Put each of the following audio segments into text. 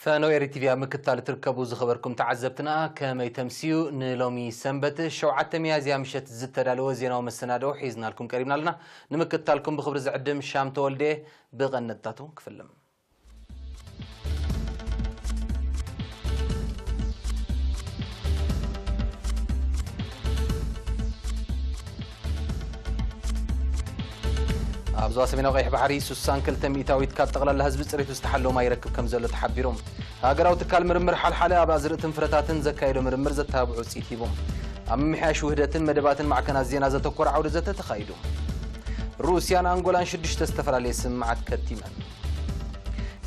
ፈነው ኤሪ ቲቪ ኣብ ምክትታል እትርከቡ ዝኸበርኩም ተዓዘብትና፣ ከመይ ተምስዩ? ንሎሚ ሰንበት ሸውዓተ ሚያዝያ ምሸት ዝተዳለወ ዜናዊ መሰናድኦ ሒዝናልኩም ቀሪብና ኣለና። ንምክትታልኩም ብኽብሪ ዝዕድም ሻም ተወልደ። ብቐነጥታቱ ክፍልም። ኣብ ዞባ ሰሜናዊ ቀይሕ ባሕሪ ሱሳን ክልተ ሚእታዊት ካብ ጠቕላላ ህዝቢ ጽሬቱ ዝተሓለወ ማይ ይረክብ ከም ዘሎ ተሓቢሩ። ሃገራዊ ትካል ምርምር ሓልሓለ ኣብ ኣዝርእትን ፍረታትን ዘካየዶ ምርምር ዘተባብዑ ውጽኢት ሂቡ። ኣብ ምምሕያሽ ውህደትን መደባትን ማዕከናት ዜና ዘተኮረ ዓውደ ዘተ ተኻይዱ። ሩስያን ኣንጎላን ሽዱሽተ ዝተፈላለየ ስምምዓት ከቲመን።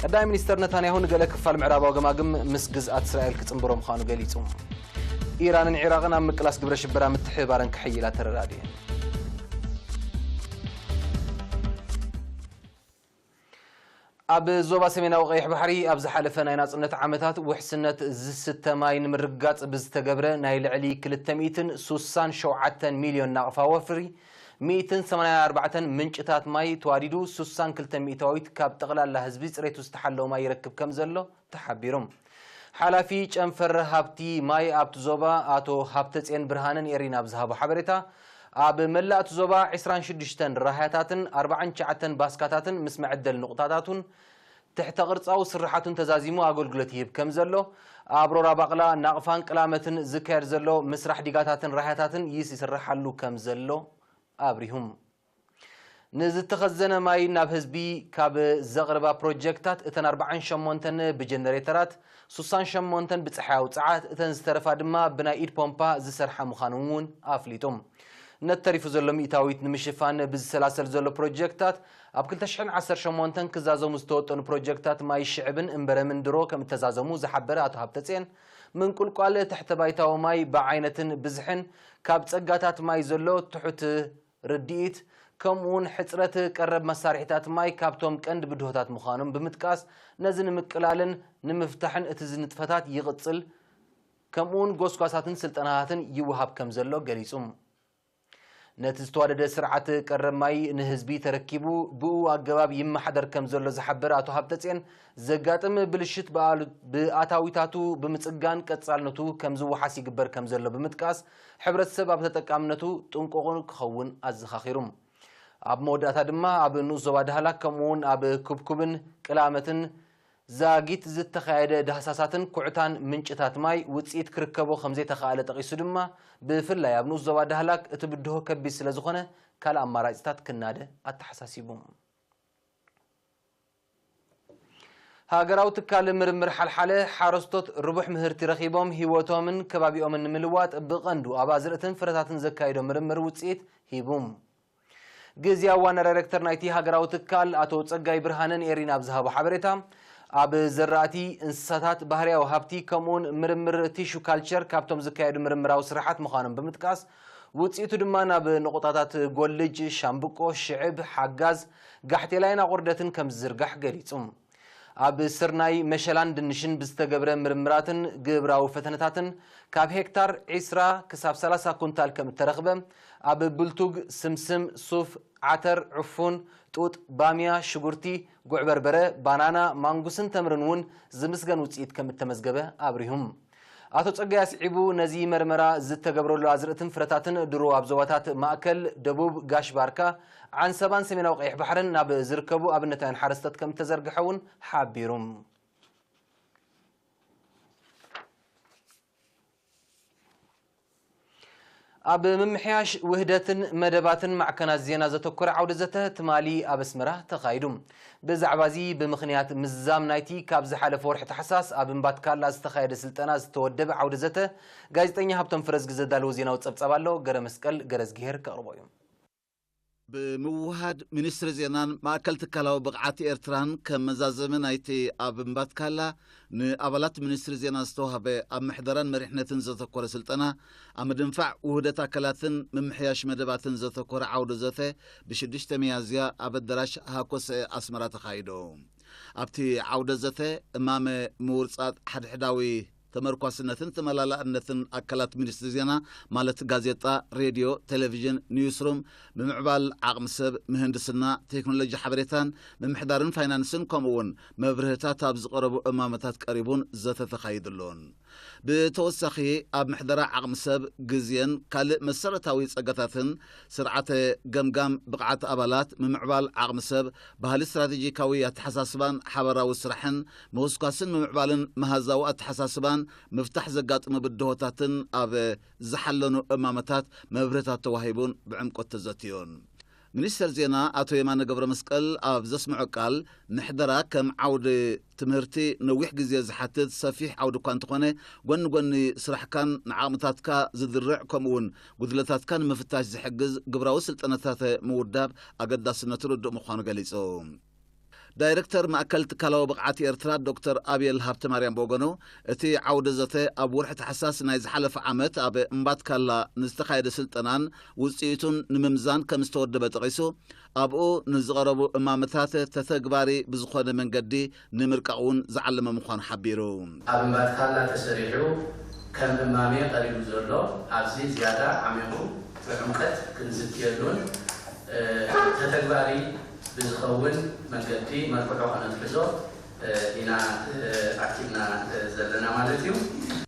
ቀዳማይ ሚኒስተር ነታንያሁ ንገለ ክፋል ምዕራባዊ ገማግም ምስ ግዝኣት እስራኤል ክጽንብሮ ምዃኑ ገሊጹ። ኢራንን ዒራቕን ኣብ ምቅላስ ግብረ ሽበራ ምትሕብባረን ክሕይላ ተረዳድየን። ኣብ ዞባ ሰሜናዊ ቀይሕ ባሕሪ ኣብ ዝሓለፈ ናይ ናጽነት ዓመታት ውሕስነት ዝስተ ማይ ንምርግጋጽ ብዝተገብረ ናይ ልዕሊ ክልተ ሚእትን ሱሳን ሸውዓተን ሚልዮን ናቕፋ ወፍሪ፣ ሚእትን ሰማንያን ኣርባዕተን ምንጭታት ማይ ተዋዲዱ፣ ሱሳን ክልተ ሚእታዊት ካብ ጠቕላላ ህዝቢ ጽሬቱ ዝተሓለወ ማይ ይረክብ ከም ዘሎ ተሓቢሩ። ሓላፊ ጨንፈር ሃብቲ ማይ ኣብቲ ዞባ ኣቶ ሃብተጽዮን ብርሃነን ኤሪና ኣብ ዝሃቦ ሓበሬታ፣ ኣብ መላእ እቲ ዞባ ዕስራን ሽዱሽተን ራህያታትን ኣርባዓን ትሽዓተን ባስካታትን ምስ መዐደል ንቑጣታቱን ትሕተ ቅርጻዊ ስርሓቱን ተዛዚሙ ኣገልግሎት ይህብ ከም ዘሎ፣ ኣብ ሮራ ባቕላ፣ ናቕፋን ቅላመትን ዝካየድ ዘሎ ምስራሕ ዲጋታትን ራህያታትን ይስርሓሉ ከም ዘሎ ኣብሪሁም። ንዝተኸዘነ ማይ ናብ ህዝቢ ካብ ዘቕርባ ፕሮጀክታት እተን ኣርባዓን ሸሞንተን ብጀነሬተራት፣ ሱሳን ሸሞንተን ብጸሓያዊ ጸዓት፣ እተን ዝተረፋ ድማ ብናይ ኢድ ፖምፓ ዝሰርሓ ምዃኑ እውን ኣፍሊጡ። ነቲ ተሪፉ ዘሎ ሚእታዊት ንምሽፋን ብዝሰላሰል ዘሎ ፕሮጀክታት፣ ኣብ ክልተ ሽሕን ዓሰርተ ሸሞንተን ክዛዘሙ ዝተወጠኑ ፕሮጀክታት ማይ ሽዕብን እምበረምን ድሮ ከም እተዛዘሙ ዝሓበረ ኣቶ ሃብተጽዮን፣ ምንቁልቋል ትሕተ ባይታዊ ማይ ብዓይነትን ብዝሕን ካብ ጸጋታት ማይ ዘሎ ትሑት ርድኢት፣ ከምኡውን ሕጽረት ቀረብ መሳርሒታት ማይ ካብቶም ቀንዲ ብድሆታት ምዃኖም ብምጥቃስ፣ ነዚ ንምቅላልን ንምፍታሕን እቲ ዝንጥፈታት ይቕጽል፣ ከምኡውን ጎስጓሳትን ስልጠናታትን ይወሃብ ከም ዘሎ ገሊጹ። ነቲ ዝተዋደደ ስርዓት ቀረብ ማይ ንህዝቢ ተረኪቡ ብኡ ኣገባብ ይመሓደር ከም ዘሎ ዝሓበረ ኣቶ ሃብተጽዮን፣ ዘጋጥም ብልሽት ብኣሉ-፣ ብኣታዊታቱ ብምጽጋን ቀጻልነቱ ከም ዝወሓስ ይግበር ከም ዘሎ ብምጥቃስ፣ ሕብረተሰብ ኣብ ተጠቃምነቱ ጥንቁቕ ክኸውን ኣዘኻኺሩ። ኣብ መወዳእታ ድማ ኣብ ንኡስ ዞባ ዳህላክ ከምኡውን ኣብ ኩብኩብን ቅላመትን ዛጊት ዝተኻየደ ዳህሳሳትን ኩዕታን ምንጭታት ማይ ውጽኢት ክርከቦ ከም ዘይተኻእለ ጠቒሱ ድማ፣ ብፍላይ ኣብ ንኡስ ዞባ ዳህላክ እቲ ብድሆ ከቢድ ስለ ዝኾነ ካልእ ኣማራጺታት ክናደ ኣተሓሳሲቡ። ሃገራዊ ትካል ምርምር ሓልሓለ ሓረስቶት ርቡሕ ምህርቲ ረኺቦም ህይወቶምን ከባቢኦምን ንምልዋጥ ብቐንዱ ኣብ ኣዝርእትን ፍረታትን ዘካየዶ ምርምር ውጽኢት ሂቡ። ግዝያዊ ዋና ዳይሬክተር ናይቲ ሃገራዊ ትካል ኣቶ ጸጋይ ብርሃነ ንኤሪና ኣብ ዝሃቦ ሓበሬታ፣ ኣብ ዘራእቲ፣ እንስሳታት፣ ባህርያዊ ሃብቲ ከምኡውን ምርምር ቲሹ ካልቸር ካብቶም ዝካየዱ ምርምራዊ ስራሓት ምዃኖም ብምጥቃስ፣ ውጽኢቱ ድማ ናብ ንቑጣታት ጎልጅ፣ ሻምብቆ፣ ሽዕብ፣ ሓጋዝ፣ ጋሕቴላይን ኣቑርደትን ከም ዝዝርጋሕ ገሊጹ። ኣብ ስርናይ፣ መሸላን ድንሽን ብዝተገብረ ምርምራትን ግብራዊ ፈተነታትን ካብ ሄክታር ዕስራ ክሳብ ሰላሳ ኩንታል ከም እተረኽበ፣ ኣብ ብልቱግ፣ ስምስም፣ ሱፍ፣ ዓተር፣ ዕፉን፣ ጡጥ፣ ባምያ፣ ሽጉርቲ፣ ጉዕ በርበረ፣ ባናና፣ ማንጉስን ተምርን እውን ዝምስገን ውፅኢት ከም እተመዝገበ ኣብሪሁም። ኣቶ ጸጋይ ኣስዒቡ፣ ነዚ መርመራ ዝተገብረሉ ኣዝርእትን ፍረታትን ድሮ ኣብ ዞባታት ማእከል፣ ደቡብ፣ ጋሽ ባርካ፣ ዓንሰባን ሰሜናዊ ቀይሕ ባሕርን ናብ ዝርከቡ ኣብነታውያን ሓረስቶት ከም እተዘርግሐ እውን ሓቢሩ። ኣብ ምምሕያሽ ውህደትን መደባትን ማዕከናት ዜና ዘተኮረ ዓውደ ዘተ ትማሊ ኣብ ኣስመራ ተኻይዱ። ብዛዕባ እዚ ብምኽንያት ምዝዛም ናይቲ ካብ ዝሓለፈ ወርሒ ታሕሳስ ኣብ እምባትካላ ዝተኻየደ ስልጠና ዝተወደበ ዓውደ ዘተ፣ ጋዜጠኛ ሃብቶም ፍረዝጊ ዘዳለዎ ዜናዊ ጸብጻብ ኣሎ። ገረ መስቀል ገረዝግሄር ከቕርቦ እዩ። ብምውሃድ ሚኒስትሪ ዜናን ማእከል ትካላዊ ብቕዓት ኤርትራን ከም መዛዘሚ ናይቲ ኣብ እምባትካላ ንኣባላት ሚኒስትሪ ዜና ዝተዋህበ ኣብ ምሕደራን መሪሕነትን ዘተኮረ ስልጠና፣ ኣብ ምድንፋዕ ውህደት ኣካላትን ምምሕያሽ መደባትን ዘተኮረ ዓውደ ዘተ ብሽዱሽተ ሚያዝያ ኣብ ኣዳራሽ ሃኮሰ ኣስመራ ተኻይዱ። ኣብቲ ዓውደ ዘተ እማመ ምውርጻጥ ሓድሕዳዊ ተመርኳስነትን ተመላላእነትን ኣካላት ሚኒስትሪ ዜና፣ ማለት ጋዜጣ፣ ሬድዮ፣ ቴሌቪዥን፣ ኒውስሩም፣ ምምዕባል ዓቕሚ ሰብ፣ ምህንድስና፣ ቴክኖሎጂ ሓበሬታን ምምሕዳርን ፋይናንስን፣ ከምኡ እውን መብርህታት ኣብ ዝቐረቡ እማመታት ቀሪቡን ዘተ ተኻይድሉን። ብተወሳኺ፣ ኣብ ምሕደራ ዓቕሚ ሰብ፣ ግዜን ካልእ መሰረታዊ ጸጋታትን፣ ስርዓተ ገምጋም ብቕዓት ኣባላት፣ ምምዕባል ዓቕሚ ሰብ፣ ባህሊ ስትራቴጂካዊ ኣተሓሳስባን ሓባራዊ ስራሕን፣ ምኹስኳስን ምምዕባልን መሃዛዊ ኣተሓሳስባን፣ ምፍታሕ ዘጋጥሙ ብድሆታትን ኣብ ዝሓለኑ እማመታት መብርህታት ተዋሂቡን ብዕምቆት ተዘትዩን። ሚኒስተር ዜና ኣቶ የማነ ገብረ መስቀል ኣብ ዘስምዖ ቃል፣ ምሕደራ ከም ዓውዲ ትምህርቲ ነዊሕ ግዜ ዝሓትት ሰፊሕ ዓውዲ እኳ እንተኾነ፣ ጎኒ ጎኒ ስራሕካን ንዓቕምታትካ ዝድርዕ፣ ከምኡ እውን ጉድለታትካ ንምፍታሽ ዝሕግዝ ግብራዊ ስልጠናታት ምውዳብ ኣገዳስነቱ ርዱእ ምዃኑ ገሊጹ። ዳይረክተር ማእከል ትካላዊ ብቕዓት ኤርትራ ዶክተር ኣብየል ሃብተማርያም ብወገኑ፣ እቲ ዓውደ ዘተ ኣብ ወርሒ ታሕሳስ ናይ ዝሓለፈ ዓመት ኣብ እምባትካላ ንዝተኻየደ ስልጠናን ውጽኢቱን ንምምዛን ከም ዝተወደበ ጠቒሱ፣ ኣብኡ ንዝቐረቡ እማመታት ተተግባሪ ብዝኾነ መንገዲ ንምርቃቕ እውን ዝዓለመ ምዃኑ ሓቢሩ። ኣብ እምባትካላ ተሰሪሑ ከም እማሜ ቀሪቡ ዘሎ፣ ኣብዚ ዝያዳ ዓሚቑ ብዕምቀት ክንዝትየሉን፣ እ፣ ተተግባሪ ብዝኸውን መንገዲ መርትዖ ከነትሕዞ፣ እ፣ ኢና፣ እ፣ ኣኪብና፣ እ፣ ዘለና ማለት እዩ።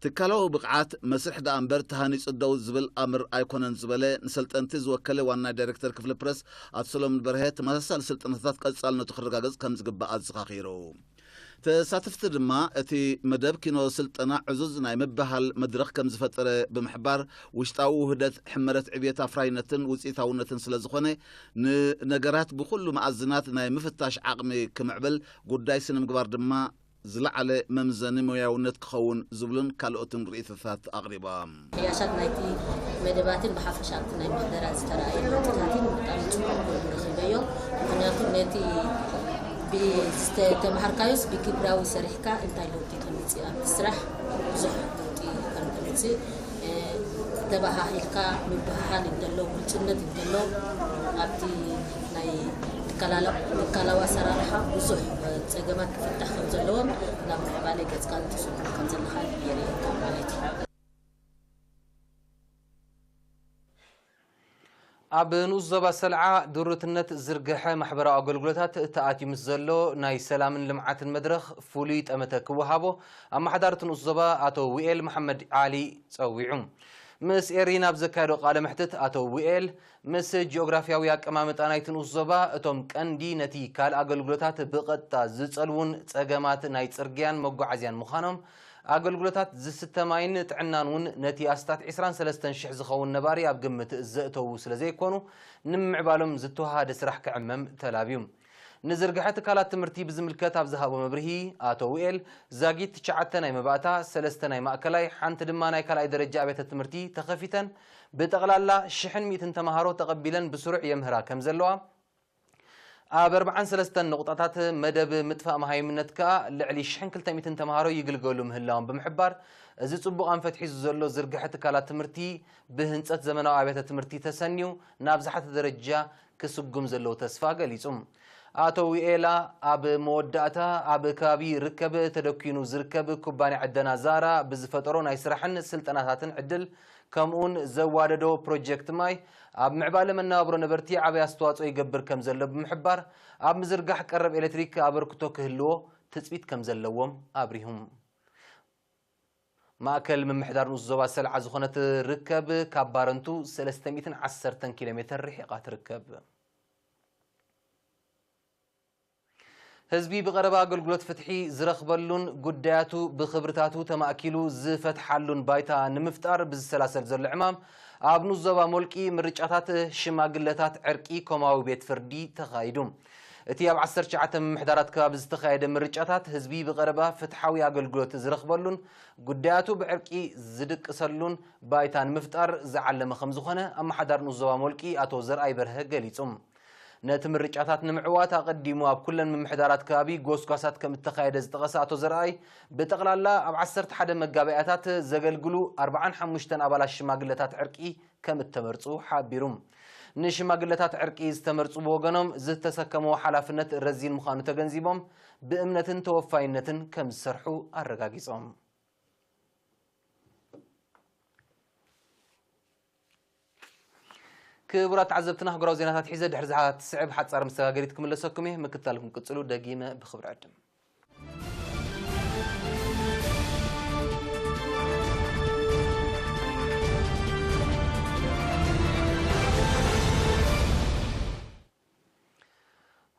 ትካላዊ ብቕዓት መስርሕ ደኣ እምበር ተሃኒጹ ደው ዝብል ኣምር ኣይኮነን ዝበለ ንሰልጠንቲ ዝወከለ ዋና ዳይሬክተር ክፍሊ ፕረስ ኣቶ ሰሎሞን በርሀ፣ ተመሳሳሊ ስልጠናታት ቀጻልነቱ ክረጋገጽ ከም ዝግባእ ኣዘኻኺሩ። ተሳተፍቲ ድማ እቲ መደብ ኪኖ ስልጠና ዕዙዝ ናይ ምብህሃል መድረኽ ከም ዝፈጠረ ብምሕባር፣ ውሽጣዊ ውህደት፣ ሕመረት ዕብየት ኣፍራይነትን ውጽኢታውነትን ስለ ዝኾነ፣ ንነገራት ብኹሉ መኣዝናት ናይ ምፍታሽ ዓቕሚ ክምዕብል፣ ጉዳይ ስነ ምግባር ድማ ዝለዓለ መምዘኒ ሞያውነት ክኸውን ዝብሉን ካልኦትን ርእይቶታት ኣቕሪቦም። ምምሕያሻት ናይቲ መደባትን ብሓፈሻ ኣብቲ ናይ ምሕደራ ዝተራእየ ለውጥታትን ብጣዕሚ ጽቡቕ ኮይኑ ረኺበዮ። ምኽንያቱ ነቲ ብ-፣ ዝተማሃርካዮስ ብግብራዊ ሰሪሕካ እንታይ ለውጢ ተምጽእ ኣብቲ ስራሕ ብዙሕ ለውጢ ከም ተምጽእ፣ እ፣ ተበሃሂልካ ምብህሃል እንተሎ፣ ግልጽነት እንተሎ፣ ኣብቲ ናይ ትካላለ-፣ ትካላዊ ኣሰራርሓ ብዙሕ፣ እ፣ ጸገማት ክፍታሕ ከም ዘለዎም ናብ ምዕባለ ገጽካ ትስጉም ከም ዘለኻ የርእየካ ማለት እዩ። ኣብ ንኡስ ዞባ ሰልዓ ድሩትነት ዝርግሐ ማሕበራዊ ኣገልግሎታት ተኣትዩ ምስ ዘሎ ናይ ሰላምን ልምዓትን መድረኽ ፍሉይ ጠመተ ክወሃቦ ኣመሓዳሪ እቲ ንኡስ ዞባ ኣቶ ውኤል መሓመድ ዓሊ ጸዊዑ። ምስ ኤሪ ናብ ዘካየዶ ቃለ መሕትት ኣቶ ውኤል፣ ምስ ጂኦግራፊያዊ ኣቀማምጣ ናይቲ ንኡስ ዞባ እቶም ቀንዲ ነቲ ካልእ ኣገልግሎታት ብቐጥታ ዝጸልዉን ጸገማት ናይ ጽርግያን መጓዓዝያን ምዃኖም፣ ኣገልግሎታት ዝስተ ማይን ጥዕናን እውን ነቲ ኣስታት ዕስራን ሰለስተን ሽሕ ዝኸውን ነባሪ ኣብ ግምት ዘእተዉ ስለ ዘይኮኑ፣ ንምምዕባሎም ዝተወሃደ ስራሕ ክዕመም ተላብዩ። ንዝርግሐ ትካላት ትምህርቲ ብዝምልከት ኣብ ዝሃቦ መብርሂ፣ ኣቶ ውኤል፣ ዛጊት ትሽዓተ ናይ መባእታ፣ ሰለስተ ናይ ማእከላይ፣ ሓንቲ ድማ ናይ ካልኣይ ደረጃ ኣብያተ ትምህርቲ ተኸፊተን፣ ብጠቕላላ ሽሕን ሚእትን ተምሃሮ ተቐቢለን ብስሩዕ የምህራ ከም ዘለዋ፣ ኣብ ኣርብዓን ሰለስተን ነቑጣታት መደብ ምጥፋእ መሃይምነት ከኣ ልዕሊ ሽሕን ክልተ ሚእትን ተምሃሮ ይግልገሉ ምህላዎም ብምሕባር፣ እዚ ጽቡቕ ኣንፈት ሒዙ ዘሎ ዝርግሐ ትካላት ትምህርቲ ብህንጸት ዘመናዊ ኣብያተ ትምህርቲ ተሰንዩ ናብ ዝሓተ ደረጃ ክስጉም ዘለዎ ተስፋ ገሊጹ። ኣቶ ዊኤላ ኣብ መወዳእታ፣ ኣብ ከባቢ ርከብ ተደኲኑ ዝርከብ ኩባንያ ዕደና ዛራ ብዝፈጠሮ ናይ ስራሕን ስልጠናታትን ዕድል፣ ከምኡውን ዘዋደዶ ፕሮጀክት ማይ ኣብ ምዕባለ መነባብሮ ነበርቲ ዓብዪ ኣስተዋጽኦ ይገብር ከም ዘሎ ብምሕባር፣ ኣብ ምዝርጋሕ ቀረብ ኤሌክትሪክ ኣበርክቶ ክህልዎ ትጽቢት ከም ዘለዎም ኣብሪሁ። ማእከል ምምሕዳር ንኡስ ዞባ ሰልዓ ዝኾነት ርከብ ካብ ባረንቱ ሰለስተ ሚእትን ዓሰርተን ኪሎ ሜተር ርሒቓ ትርከብ። ህዝቢ ብቐረባ ኣገልግሎት ፍትሒ ዝረኽበሉን ጉዳያቱ ብኽብርታቱ ተማእኪሉ ዝፈትሓሉን ባይታ ንምፍጣር ብዝሰላሰል ዘሎ ዕማም፣ ኣብ ንኡስ ዞባ ሞልቂ ምርጫታት ሽማግለታት ዕርቂ ኮማዊ ቤት ፍርዲ ተኻይዱ። እቲ ኣብ ዓሰርተ ትሽዓተ ምምሕዳራት ከባቢ ዝተኻየደ ምርጫታት፣ ህዝቢ ብቐረባ ፍትሓዊ ኣገልግሎት ዝረኽበሉን ጉዳያቱ ብዕርቂ ዝድቅሰሉን ባይታ ንምፍጣር ዝዓለመ ከም ዝኾነ ኣመሓዳሪ ንኡስ ዞባ ሞልቂ ኣቶ ዘርኣይ በርሀ ገሊጹ። ነቲ ምርጫታት ንምዕዋት ኣቐዲሙ ኣብ ኩለን ምምሕዳራት ከባቢ ጎስጓሳት ከም እተኻየደ ዝጠቐሰ ኣቶ ዘርኣይ፣ ብጠቕላላ ኣብ ዓሰርተ ሓደ መጋባእያታት ዘገልግሉ ኣርብዓን ሓሙሽተን ኣባላት ሽማግለታት ዕርቂ ከም እተመርጹ ሓቢሩ። ንሽማግለታት ዕርቂ ዝተመርጹ ብወገኖም ዝተሰከምዎ ሓላፍነት ረዚን ምዃኑ ተገንዚቦም፣ ብእምነትን ተወፋይነትን ከም ዝሰርሑ ኣረጋጊጾም። ክቡራት ተዓዘብትና፣ ኣህጉራዊ ዜናታት ሒዘ ድሕሪ ዝሓ ትስዕብ ሓጻር መሰጋገሪት ክምለሰኩም እየ። ምክትታልኩም ቅጽሉ። ደጊመ ብኽብሪ ዕድም።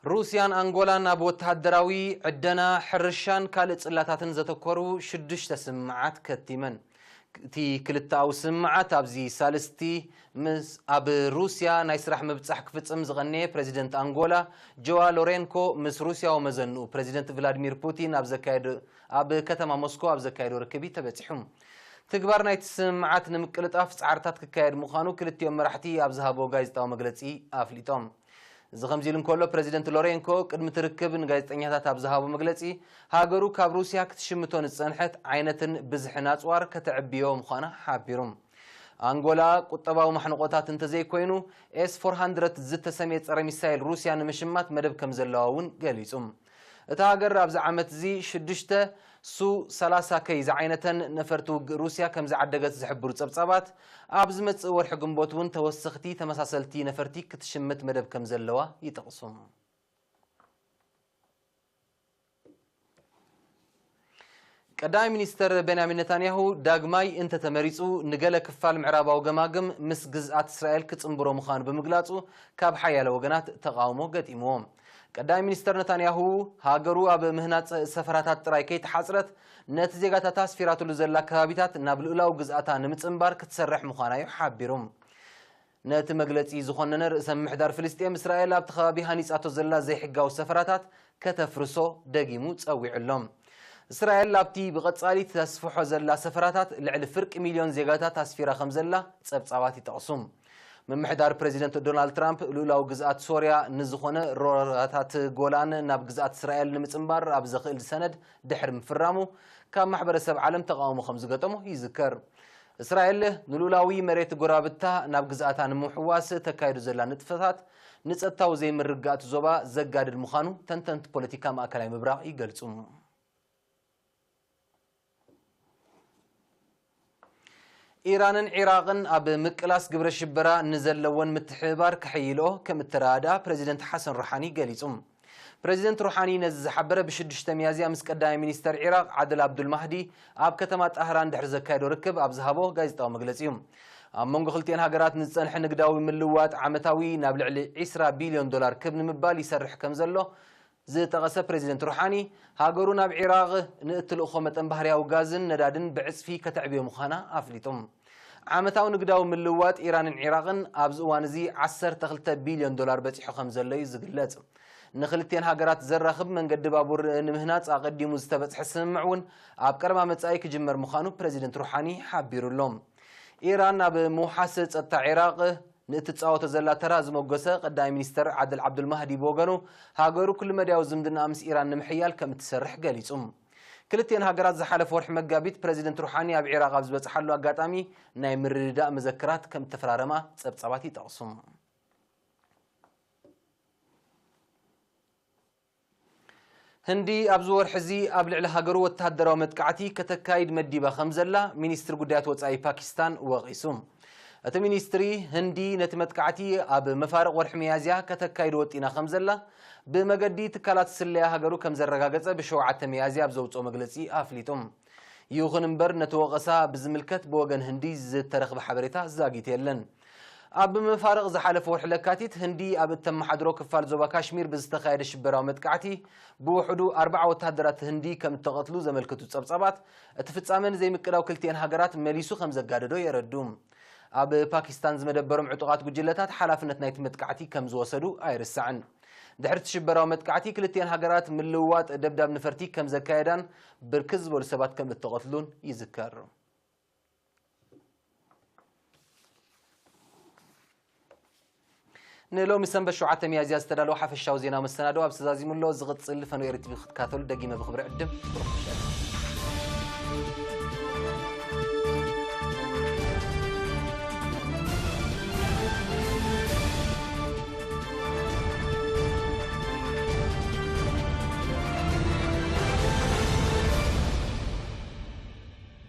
ሩስያን ኣንጎላን ኣብ ወተሃደራዊ፣ ዕደና፣ ሕርሻን ካልእ ጽላታትን ዘተኮሩ ሽዱሽተ ስምምዓት ከቲመን። እቲ ክልተኣዊ ስምምዓት ኣብዚ ሳልስቲ ምስ ኣብ ሩስያ ናይ ስራሕ ምብጻሕ ክፍጽም ዝቐነየ ፕረዚደንት ኣንጎላ ጆዋ ሎሬንኮ ምስ ሩስያዊ መዘንኡ ፕረዚደንት ቭላድሚር ፑቲን ኣብ ዘካየዶ፣ ኣብ ከተማ ሞስኮ ኣብ ዘካየዶ ርክብ እዩ ተበጺሑ። ትግባር ናይቲ ስምምዓት ንምቅልጣፍ ጻዕርታት ክካየድ ምዃኑ ክልቲኦም መራሕቲ ኣብ ዝሃቦ ጋዜጣዊ መግለጺ ኣፍሊጦም። እዚ ከምዚ ኢሉ እንከሎ፣ ፕረዚደንት ሎሬንኮ ቅድሚ እቲ ርክብ ንጋዜጠኛታት ኣብ ዝሃቦ መግለጺ፣ ሃገሩ ካብ ሩስያ ክትሽምቶ ንዝጸንሐት ዓይነትን ብዝሕን ኣጽዋር ከተዕብዮ ምዃና ሓቢሩ። ኣንጎላ ቁጠባዊ ማሕንቆታት እንተዘይኮይኑ፣ ኤስ ፎር ሃንድረድ ዝተሰምየ ጸረ ሚሳይል ሩስያ ንምሽማት መደብ ከም ዘለዋ እውን ገሊጹ። እታ ሃገር ኣብዚ ዓመት እዚ ሽዱሽተ ሱ ሰላሳ ከይ ዝዓይነተን ነፈርቲ ውግእ ሩስያ ከም ዝዓደገት ዝሕብሩ ጸብጻባት፣ ኣብ ዝመጽእ ወርሒ ግንቦት እውን ተወሰኽቲ ተመሳሰልቲ ነፈርቲ ክትሽምት መደብ ከም ዘለዋ ይጠቕሱ። ቀዳማይ ሚኒስተር ቤንያሚን ነታንያሁ ዳግማይ እንተተመሪጹ፣ ንገለ ክፋል ምዕራባዊ ገማግም ምስ ግዝኣት እስራኤል ክጽንብሮ ምዃኑ ብምግላጹ፣ ካብ ሓያለ ወገናት ተቓውሞ ገጢምዎ። ቀዳማይ ሚኒስተር ነታንያሁ፣ ሃገሩ ኣብ ምህናጽ ሰፈራታት ጥራይ ከይተሓጽረት፣ ነቲ ዜጋታታ ኣስፊራትሉ ዘላ ከባቢታት ናብ ልኡላዊ ግዝኣታ ንምጽንባር ክትሰርሕ ምዃና እዩ ሓቢሩ። ነቲ መግለጺ ዝኾነነ ርእሰ ምምሕዳር ፍልስጤም፣ እስራኤል ኣብቲ ከባቢ ሃኒጻቶ ዘላ ዘይሕጋዊ ሰፈራታት ከተፍርሶ ደጊሙ ጸዊዑ ኣሎ። እስራኤል ኣብቲ ብቐጻሊ ተስፍሖ ዘላ ሰፈራታት ልዕሊ ፍርቂ ሚልዮን ዜጋታት ኣስፊራ ከም ዘላ ጸብጻባት ይጠቕሱ። ምምሕዳር ፕረዚደንት ዶናልድ ትራምፕ፣ ልኡላዊ ግዝኣት ሶርያ ንዝኾነ ሮራታት ጎላን ናብ ግዝኣት እስራኤል ንምጽንባር ኣብ ዘኽእል ሰነድ ድሕሪ ምፍራሙ፣ ካብ ማሕበረሰብ ዓለም ተቓውሞ ከም ዝገጠሞ ይዝከር። እስራኤል ንልኡላዊ መሬት ጎረባብታ ናብ ግዝኣታ ንምሕዋስ ተካይዶ ዘላ ንጥፈታት፣ ንጸጥታዊ ዘይምርግጋእ እቲ ዞባ ዘጋድድ ምዃኑ ተንተንቲ ፖለቲካ ማእከላይ ምብራቕ ይገልጹ። ኢራንን ዒራቕን ኣብ ምቅላስ ግብረ ሽበራ ንዘለወን ምትሕብባር ከሐይልኦ ከም እተረዳድኣ ፕረዚደንት ሓሰን ሩሓኒ ገሊጹ። ፕረዚደንት ሩሓኒ ነዚ ዝሓበረ ብሽዱሽተ ሚያዝያ ምስ ቀዳማይ ሚኒስተር ዒራቕ ዓድል ኣብዱል ማህዲ ኣብ ከተማ ጣህራን ድሕሪ ዘካየዶ ርክብ ኣብ ዝሃቦ ጋዜጣዊ መግለጺ እዩ። ኣብ መንጎ ክልቲኤን ሃገራት ንዝጸንሐ ንግዳዊ ምልውዋጥ ዓመታዊ ናብ ልዕሊ ዒስራ ቢልዮን ዶላር ክብ ንምባል ይሰርሕ ከም ዘሎ ዝጠቐሰ ፕረዚደንት ሩሓኒ፣ ሃገሩ ናብ ዒራቕ ንእትልእኾ መጠን ባህርያዊ ጋዝን ነዳድን ብዕጽፊ ከተዕብዮ ምዃና ኣፍሊጡ። ዓመታዊ ንግዳዊ ምልውዋጥ ኢራንን ዒራቕን ኣብዚ እዋን እዚ ዓሰርተ ክልተ ቢልዮን ዶላር በጺሑ ከም ዘሎ እዩ ዝግለጽ። ንክልቲኤን ሃገራት ዘራኽብ መንገዲ ባቡር ንምህናጽ ኣቐዲሙ ዝተበጽሐ ስምምዕ እውን ኣብ ቀረባ መጻኢ ክጅመር ምዃኑ ፕረዚደንት ሩሓኒ ሓቢሩ ኣሎ። ኢራን ኣብ ምውሓስ ጸጥታ ዒራቕ ንእትጻወቶ ዘላ ተራ ዝመጎሰ ቀዳማይ ሚኒስተር ዓድል ዓብዱል ማህዲ ብወገኑ፣ ሃገሩ ኩሉ መዳያዊ ዝምድና ምስ ኢራን ንምሕያል ከም እትሰርሕ ገሊጹ። ክልቲኤን ሃገራት ዝሓለፈ ወርሒ መጋቢት ፕረዚደንት ሩሓኒ ኣብ ዒራቕ ኣብ ዝበጽሓሉ ኣጋጣሚ ናይ ምርድዳእ መዘክራት ከም እተፈራረማ ጸብጻባት ይጠቕሱ። ህንዲ ኣብዚ ወርሒ እዚ ኣብ ልዕሊ ሃገሩ ወተሃደራዊ መጥቃዕቲ ከተካይድ መዲባ ከም ዘላ ሚኒስትሪ ጉዳያት ወጻኢ ፓኪስታን ወቒሱ። እቲ ሚኒስትሪ፣ ህንዲ ነቲ መጥቃዕቲ ኣብ መፋርቕ ወርሒ ሚያዝያ ከተካይዶ ወጢና ከም ዘላ ብመገዲ ትካላት ስለያ ሃገሩ ከም ዘረጋገጸ ብሸውዓተ ሚያዝያ ኣብ ዘውጽኦ መግለጺ ኣፍሊጡ። ይኹን እምበር፣ ነቲ ወቐሳ ብዝምልከት ብወገን ህንዲ ዝተረኽበ ሓበሬታ ዛጊት የለን። ኣብ መፋርቕ ዝሓለፈ ወርሒ ለካቲት፣ ህንዲ ኣብ እተመሓድሮ ክፋል ዞባ ካሽሚር ብዝተኻየደ ሽበራዊ መጥቃዕቲ ብውሕዱ ኣርባዓ ወተሃደራት ህንዲ ከም እተቐትሉ ዘመልክቱ ጸብጻባት፣ እቲ ፍጻመ ንዘይምቅዳው ክልቲኤን ሃገራት መሊሱ ከም ዘጋደዶ የረዱ። ኣብ ፓኪስታን ዝመደበሮም ዕጡቓት ጉጅለታት ሓላፍነት ናይቲ መጥቃዕቲ ከም ዝወሰዱ ኣይርሳዕን። ድሕሪ እቲ ሽበራዊ መጥቃዕቲ፣ ክልቲኤን ሃገራት ምልውዋጥ ደብዳብ ነፈርቲ ከም ዘካየዳን ብርክት ዝበሉ ሰባት ከም እተቐትሉን ይዝከር። ንሎሚ ሰንበት ሸውዓተ ሚያዝያ ዝተዳለወ ሓፈሻዊ ዜና መሰናዶ ኣብ ተዛዚሙ ኣሎ። ዝቕጽል ፈነው ኤሪ ቲቪ ክትከታተሉ ደጊመ ብኽብሪ ዕድም። ብሩኽ ምሸት።